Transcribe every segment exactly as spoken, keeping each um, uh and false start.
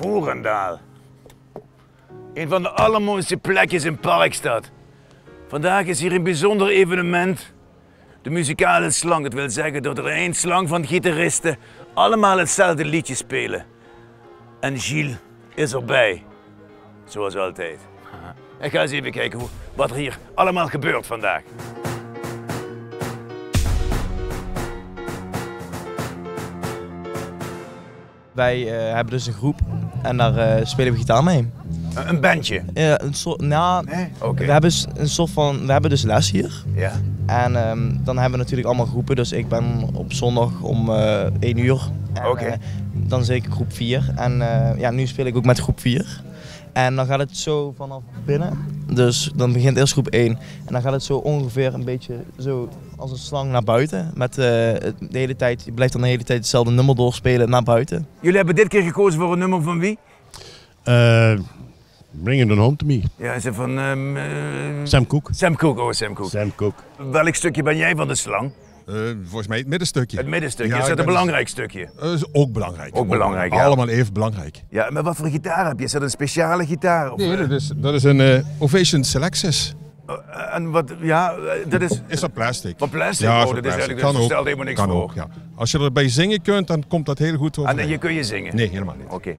Voerendaal. Een van de allermooiste plekjes in Parkstad. Vandaag is hier een bijzonder evenement. De muzikale slang. Dat wil zeggen dat er een slang van gitaristen allemaal hetzelfde liedje spelen. En Gilles is erbij. Zoals altijd. Ik ga eens even kijken hoe, wat er hier allemaal gebeurt vandaag. Wij eh, hebben dus een groep en daar eh, spelen we gitaar mee. Een, een bandje? Eh, een soort, nou, Nee? Oké. we hebben s- een soort van, we hebben dus les hier. Ja. En ehm, dan hebben we natuurlijk allemaal groepen. Dus ik ben op zondag om eh 1 uur. En, Oké. eh, dan zit ik groep vier. En eh, ja, nu speel ik ook met groep vier. En dan gaat het zo vanaf binnen. Dus dan begint eerst groep één. En dan gaat het zo ongeveer een beetje zo als een slang naar buiten. Met eh, de hele tijd, je blijft dan de hele tijd hetzelfde nummer doorspelen naar buiten. Jullie hebben dit keer gekozen voor een nummer van wie? Eh, Bring It On Home To Me. Ja, is het van ehm, eh, Sam Cooke. Sam Cooke, oh Sam Cooke. Sam Cooke. Welk stukje ben jij van de slang? Eh, volgens mij het middenstukje. Het middenstukje, Ja, is ik dat een ben- belangrijk stukje? Dat is ook belangrijk. Ook belangrijk, ja. Allemaal even belangrijk. Ja, maar wat voor gitaar heb je? Is dat een speciale gitaar? Of, Nee, eh, dat is, dat is een eh, Ovation Selectus. eh, en wat, ja, eh, dat is Is dat plastic? van plastic? Ja, Oh, is van dat is plastic. eigenlijk, Kan dat ook. stelt helemaal niks Kan voor. Ook, ja. Als je erbij zingen kunt, dan komt dat heel goed En, overeen. en je kun je zingen? Nee, helemaal niet. Oké.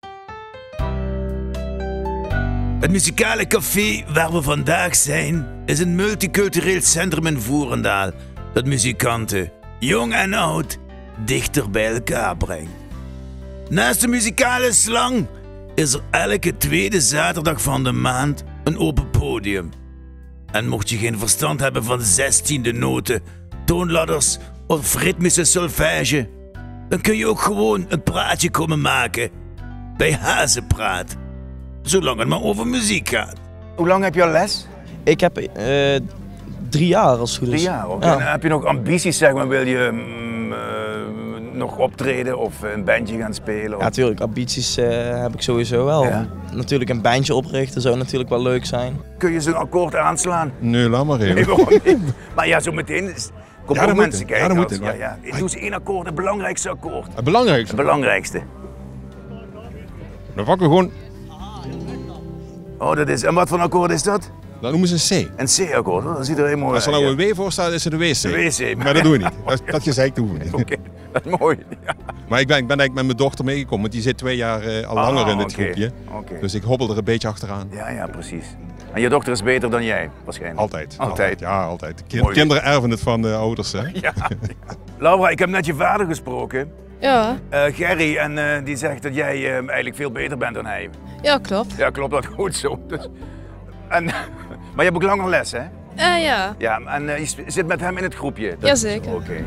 Het muzikale café waar we vandaag zijn is een multicultureel centrum in Voerendaal dat muzikanten, jong en oud, dichter bij elkaar brengt. Naast de muzikale slang is er elke tweede zaterdag van de maand een open podium. En mocht je geen verstand hebben van zestiende noten, toonladders of ritmische solfège, dan kun je ook gewoon een praatje komen maken bij Hazenpraat. Zolang het maar over muziek gaat. Hoe lang heb je al les? Ik heb eh, drie jaar als het goed is. Drie jaar ook. Ja. En heb je nog ambities, zeg maar, wil je mm, eh, nog optreden of een bandje gaan spelen? Ja, natuurlijk. Ambities eh, heb ik sowieso wel. Ja. Natuurlijk een bandje oprichten zou natuurlijk wel leuk zijn. Kun je zo'n akkoord aanslaan? Nee, laat maar even. Nee, waarom niet? Maar ja, zo meteen is- komen Ja, ook dat mensen moet, ja, kijken. dat Als- moet, ja, maar- ja. Ik doe eens één akkoord, het belangrijkste akkoord. Het belangrijkste. Het belangrijkste. Dan pakken we gewoon, Oh, dat is, en wat voor akkoord is dat? dan noemen ze een C. Een C-akkoord, hoor. Dat ziet er heel mooi Als er uit. nou een W voor staat, is het een W C. Een W C. Maar dat doen we niet. Dat, dat gezeik doen we niet. Oké, dat is mooi. Ja. Maar ik ben, ik ben eigenlijk met mijn dochter meegekomen, want die zit twee jaar eh, al langer Ah, in dit oké. groepje. Oké. Dus ik hobbel er een beetje achteraan. Ja, ja, precies. En je dochter is beter dan jij, waarschijnlijk. Altijd. Altijd. Ja, altijd. Kin- Mooi. Kinderen erven het van de ouders, hè? Ja. Laura, ik heb net je vader gesproken. Ja, Eh Gerry, en eh, die zegt dat jij eh, eigenlijk veel beter bent dan hij. Ja, klopt. Ja, klopt dat goed zo? Dus, en, maar je hebt ook langer les, hè? Eh, ja. Ja, en eh, je sp- zit met hem in het groepje? Dat- Jazeker. Oké.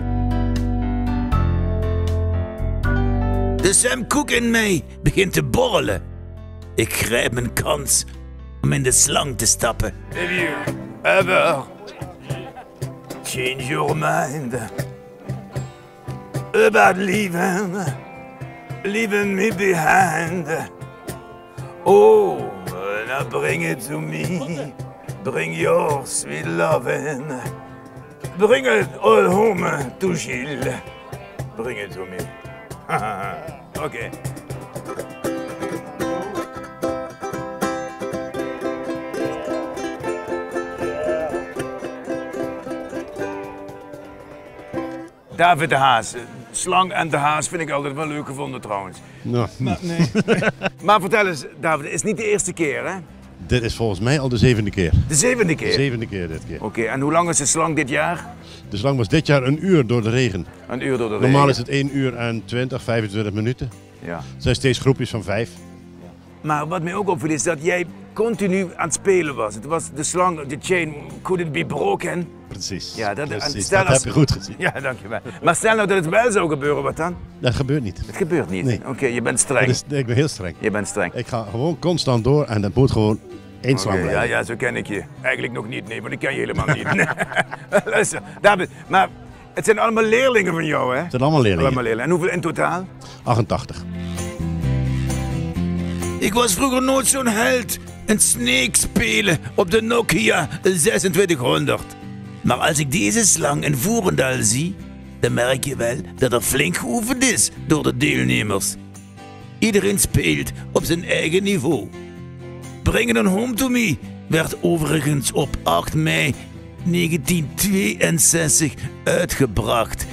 De Sam Cooke in mij begint te borrelen. Ik grijp mijn kans om in de slang te stappen. Have you ever changed your mind about leaving, leaving me behind? Oh, now bring it to me. Bring your sweet loving. Bring it all home to Gilles. Bring it to me. Oké. David de Haas. Slang en de Haas vind ik altijd wel leuk gevonden trouwens. Nou, Maar, nee. Maar vertel eens, David, het is niet de eerste keer, hè? Dit is volgens mij al de zevende keer. De zevende De keer? Zevende keer dit keer. Oké, en hoe lang is de slang dit jaar? De slang was dit jaar een uur door de regen. Een uur door de Normaal regen. Is het één uur en twintig, vijfentwintig minuten. Ja. Het zijn steeds groepjes van vijf. Maar wat mij ook opviel is dat jij continu aan het spelen was. Het was de slang, de chain couldn't be broken. Precies. Ja, dat- en Precies. stel Dat als- heb je goed gezien. Ja, dankjewel. Maar stel nou dat het wel zou gebeuren, wat dan? Dat gebeurt niet. Het gebeurt niet. Nee. Oké, je bent streng. Dat is, ik ben heel streng. Je bent streng. Ik ga gewoon constant door en dat moet gewoon één slang Oké, ja, blijven. Ja, zo ken ik je. Eigenlijk nog niet, nee, want ik ken je helemaal niet. Nee. Luister, David, maar het zijn allemaal leerlingen van jou, hè? Het zijn allemaal leerlingen. Allemaal leerlingen. En hoeveel in totaal? Achtentachtig. Ik was vroeger nooit zo'n held. Een snake spelen op de Nokia zesentwintighonderd. Maar als ik deze slang in Voerendaal zie, dan merk je wel dat er flink geoefend is door de deelnemers. Iedereen speelt op zijn eigen niveau. Bring It Home To Me werd overigens op acht mei negentien tweeënzestig uitgebracht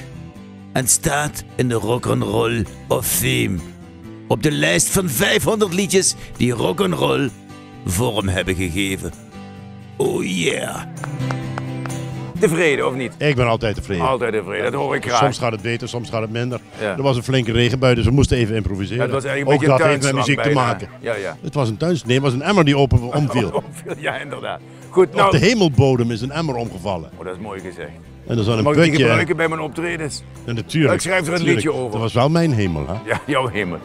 en staat in de Rock and Roll of Fame, op de lijst van vijfhonderd liedjes die rock and roll vorm hebben gegeven. Oh yeah. Tevreden, of niet? Ik ben altijd tevreden. Altijd tevreden, dat hoor ik graag. Soms gaat het beter, soms gaat het minder. Ja. Er was een flinke regenbui, dus we moesten even improviseren. Ja, het was eigenlijk een beetje een tuinslang bijna. Ook dat heeft met muziek te maken. Ja, ja. Het was een tuins-, nee, het was een emmer die open, omviel. Omviel, ja, inderdaad. Goed, nou. Op de hemelbodem is een emmer omgevallen. Oh, dat is mooi gezegd. En er zat een putje. Mag ik die gebruiken bij mijn optredens? Ja, natuurlijk. Ik schrijf er een liedje over. Dat was wel mijn hemel, hè? Ja, jouw hemel.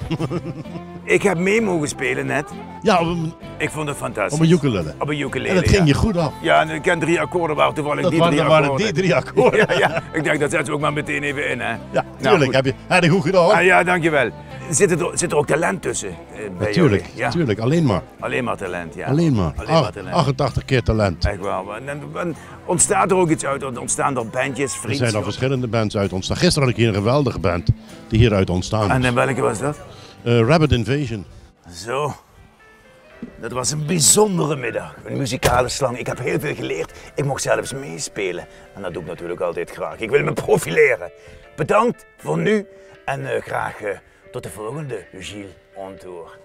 Ik heb mee mogen spelen net. Ja, op een, ik vond het fantastisch. Op een ukulele. Op een ukulele, ja. En dat ging je goed af. Ja, en ik ken drie akkoorden, waren toevallig die drie akkoorden. Dat waren, dat waren die drie akkoorden. Ja, ja. Ik dacht, dat zet ze ook maar meteen even in, hè. Ja, tuurlijk. Nou, goed. Heb je, heb je goed gedaan. Ah, ja, dankjewel. Zit er, zit er ook talent tussen, eh, bij jou? Natuurlijk, ja. Natuurlijk. Alleen maar. Alleen maar talent, ja. Alleen maar. Alleen maar talent. Ach-, achtentachtig keer talent. Echt wel. En, en, en ontstaat er ook iets uit? Ontstaan er bandjes, vriendschappen? Er zijn al verschillende bands uit ontstaan. Gisteren had ik hier een geweldige band die hieruit ontstaan is. En, en welke was dat? Eh, Rabbit Invasion. Zo. Dat was een bijzondere middag. Een muzikale slang. Ik heb heel veel geleerd. Ik mocht zelfs meespelen. En dat doe ik natuurlijk altijd graag. Ik wil me profileren. Bedankt voor nu. En, eh, graag, eh, tot de volgende, Gilles on Tour.